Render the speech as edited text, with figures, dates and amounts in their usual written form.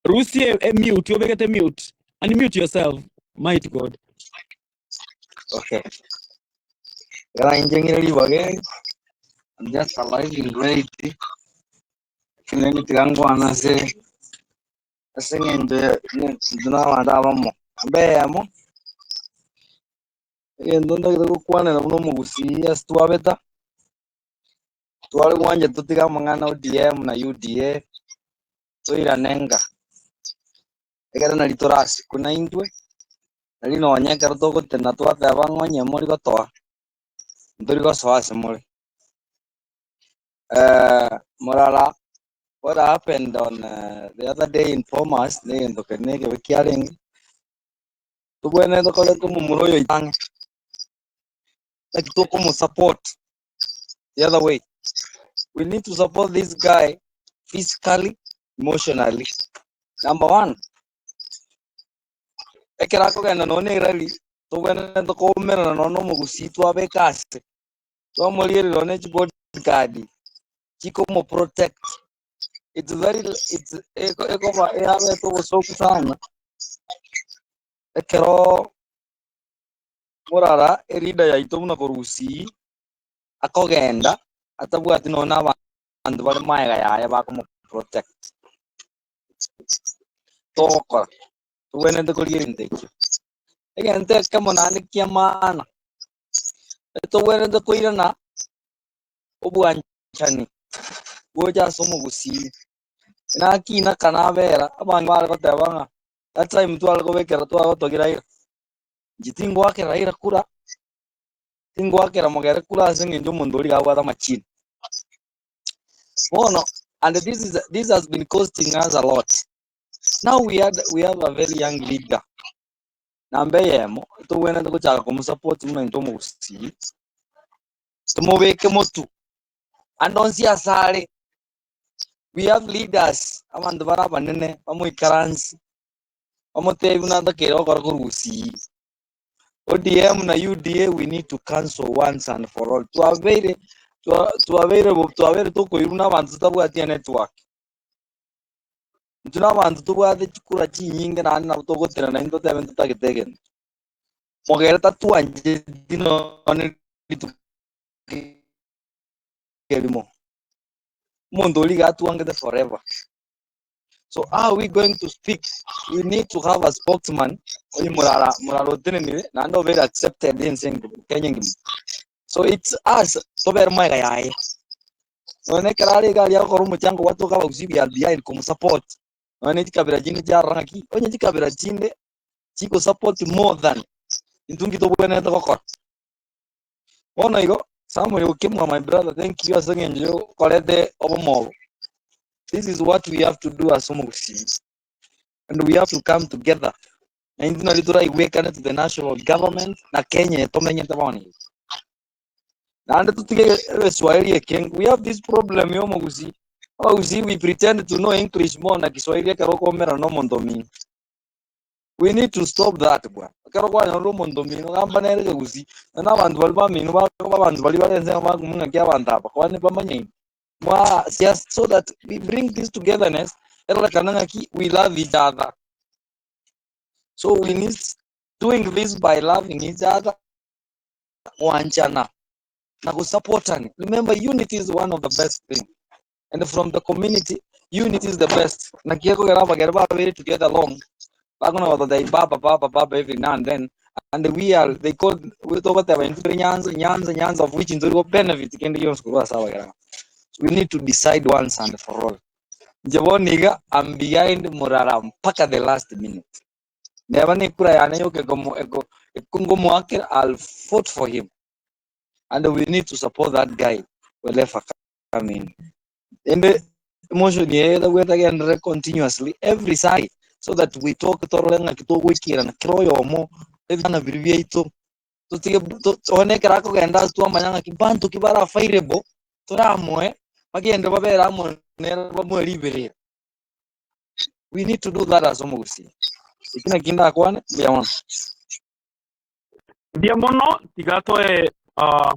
Rusie emute, obegete mute. Unmute yourself. Mighty God. Okay. Ekero inche ng'ire ribaga eri, I'm just arriving late, lakini tiga nkwane ase ase eng'encho ya intwe na abanto abamo. Namba eyemo, egento ntagete gokwanera buna omogusii ase twabeta, tware gwancha totige amang'ana ODM na UDA, toirane nka, ekero nari torasikwe naintwe, nari nonye ekero togotena twateba ng'a onye mori gotoa, ntori gosoa ase more. Morara what happened on the other day in Bomas na egento kere na ekebe kiarenge, tobwenerete koreta omomura oyo oito ang'e, naki tokomosupport the other way. We need to support this guy physically, emotionally. Number one, ekero akogenda nonya na erally, tobwenerete koumerana nonya na omogusii twabeka ase, twamorierera nonya na chibodyguard chikomoprotect. It's very it's eko ekoba erabete obosoku sana, ekero morara eleader yaito buna korwa gusii, akogenda atabwati nonya na abanto bare magega yaye bakomoprotect. Togokora, tobwenerete koria egento ekio. Egento ekemo naende kia maana, etobwenerete koirana obwanchani gocha ase omogusii. Nakina kanabera, abanto bare goteba ng'a that time tware kobekera tware gotogia Raila, inche tingoakera Raila kura. Tingoakera mogere kura ase engencho omonto oria iga abwate amachini. Bono and this is this has been costing us a lot. Now we had we have a very young leader. Namba eyemo, tobwenerete gochaka komosupport buna intwe omogusii, tomobeke motu ande onsi ase are. We have leaders, abanto bare abanene bamoikaransi, bamotebi buna ntakeire gokora korwa gusii. ODM na UDA we need to cancel once and for all. Twabeire twabeire twabeire tokoirwa na abanto totabwati enetwork. Intwe na abanto tobwate chikura chinyinge naende nabo togotera naende totebe ntotagete egento. Mogere tatwancheti nonye rituko erimo. Omonto oria iga atwangete forever. So how are we going to speak? We need to have a spokesman oyo morara morara otenenire naende obeire accepted ense engima Kenya engima. So it's us tobere magega yaye. Nonye ekero are iga aria agokora omochango gwatoka abagusii we are behind komosupport. Nonye ne chikabira chinde chiarora ng'aki, onye chikabira chinde chigosupport more than intwe nki tobwenerete gokora. Bono igo, Samuel Okemwa my brother thank you ase eng'encho yokorete obomo obo. This is what we have to do as omogusii and we have to come together. Na intwe nari toraigwekane to the national government na Kenya eye tomenyete bono iga. Naende totige egeswahili eke, we have this problem ya omogusii. Abagusii we pretend to know English more na Kiswahili ekero okoumerana na omonto omino. We need to stop that bwana. Ekero kwanyorire omonto omino gamba nere ekegusii, na na abanto baria bamino bakoba abanto baria bare ensemo bakumanya ng'aki abanto aba kwani bamanyaine. Mwa just so that we bring this togetherness erorekane ng'aki we love each other. So we need doing this by loving each other, gwanchana na gosupportana. Remember unity is one of the best thing. And from the community, unity is the best. Naki ekogera abagere babere together long, bakona gototebia baba baba baba every now and then, and we are they call we togoteba intwe tore Nyanza Nyanza Nyanza of which intwe tori benefit kende gionsi korwa ase abagere aba. So we need to decide once and for all. Inche bono iga I'm behind Murara mpaka the last minute. Neba na ekura yane yoka ekomo eko nkomoakera I'll vote for him. And we need to support that guy wherever coming. Ende emotion eye etagwete egenderere continuously every Sunday so that we talk torore ng'aki togoikerana kera oyomo ebitanda biria biaito totige one ekero akogenda ase twamanya ng'aki mbanto ki bare available toramoe bagende babere amo nere bamoe riberera. We need to do that as omogusii. Eki naki ndakwane, mbuya mono. Mbuya mono, tiga toe ah.